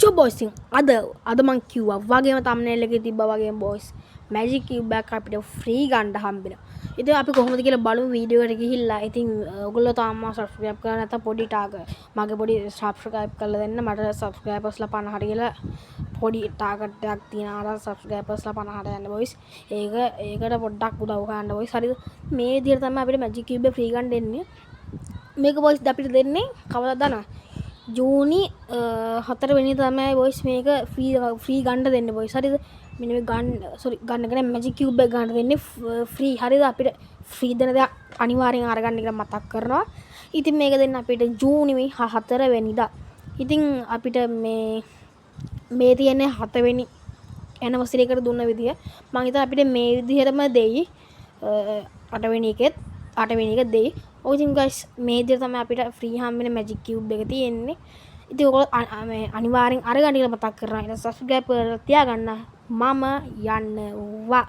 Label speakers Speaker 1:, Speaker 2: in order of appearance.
Speaker 1: චෝ boys, අද අද මං කිව්වා වගේම තම්නේල් එකේ තිබ්බා වගේම බොයිස්, මැජික් කියුබ් එකක් අපිට ෆ්‍රී ගන්න හම්බෙනවා. ඉතින් අපි කොහොමද කියලා බලමු වීඩියෝ එකට ගිහිල්ලා. ඉතින් ඔයගොල්ලෝ තාම සබ්ස්ක්‍රයිබ් කරලා නැත්නම් පොඩි ටාග මගේ පොඩි සබ්ස්ක්‍රයිබ් කරලා දෙන්න. මට සබ්ස්ක්‍රයිබර්ස්ලා 50ට කියලා පොඩි ටාගට් එකක් තියෙනවා. අර සබ්ස්ක්‍රයිබර්ස්ලා 50ට යන්න බොයිස්. ඒකට පොඩ්ඩක් උදව් කරන්න බොයිස්. හරිද? මේ විදිහට තමයි අපිට මැජික් කියුබ් එක ෆ්‍රී ගන්න දෙන්නේ. මේක බොයිස් අපිට දෙන්නේ කවදාද දන්නවද? ජූනි 4 වෙනිදා තමයි බොයිස් මේක ෆ්‍රී ෆ්‍රී ගන්න දෙන්නේ බොයිස්. හරිද? මෙන්න මේ ගන්න, සෝරි, ගන්න කියන්නේ මැජික් කියුබ් එක ගන්න දෙන්නේ ෆ්‍රී. හරිද? අපිට ෆ්‍රී දෙන දෙයක් අනිවාර්යෙන් අරගන්න කියලා මතක් කරනවා. ඉතින් මේක දෙන්න අපිට ජූනි 4 වෙනිදා. ඉතින් අපිට මේ මේ තියෙන්නේ හතවෙනි ඇනිවර්සරි එකට දුන්න විදිය. මං හිතනවා අපිට මේ විදිහටම දෙයි අටවෙනි එකෙත්, අටවෙනි එක දෙයි. ඔය ඉතින් ගයිස්, මේ විදිහට තමයි අපිට ෆ්‍රී හම්බ වෙන මැජික් කියුබ් එක තියෙන්නේ. ඉතින් ඔයගොල්ලෝ මේ අනිවාර්යෙන් අරගන්න කියලා මතක් කරනවා. ඊට සබ්ස්ක්‍රයිබ් කරලා තියාගන්න. මම යන්නවා.